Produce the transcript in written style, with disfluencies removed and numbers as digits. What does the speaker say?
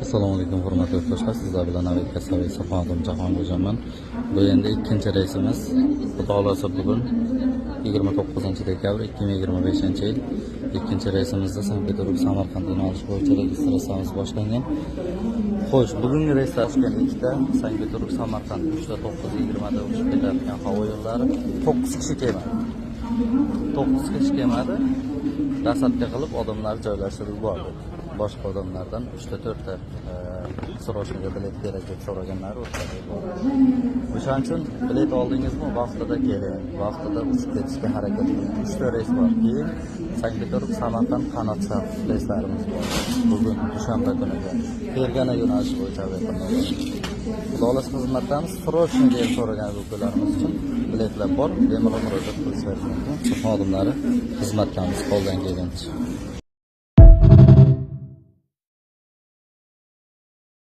Assalomu alaykum, hurmatli yurtdoshlar. Sizlar bilan aviakassaviy Safodim Jahongirjonman. Bu endi ikkinchi reysimiz. Xudo xohlasa, bugun 29 dekabr 2025 yil ikkinchi reysimizda Sankt Peterburg Samarqand yo'nalishi bo'yicha registratsiyamiz boshlangan. Xo'sh, bugungi reyslar: Toshkent ikkita, Sankt Peterburg Samarqand 3 9:20 da uchib ketayotgan havo yo'llari. 9 kishi kelmadi. 9 kishi kelmadi. Рассадка qilib odamlar joylashtirib yubordi. Boshqa odamlardan 3 ta 4 ta срочный ga bilet kerak deb so'raganlar o'tkazib yubordi. O'shaning uchun bilet oldingizmi, vaqtida keling, vaqtida uchib ketishga harakat qiling. 3 ta reys bor. Keyin Sankt Peterburg Samarqand qanot reyslarimiz bor. Bugun dushanba kuniga Fergana yo'nalishi bo'yicha aviaqatnovlar. Xudo xohlasa, xizmatdamiz. Срочный deb so'ragan ukalarimiz uchun biletlar bor. Bemalol murojaat qilishlari mumkin. Xodimlari xizmatdamiz qo'ldan kelgancha.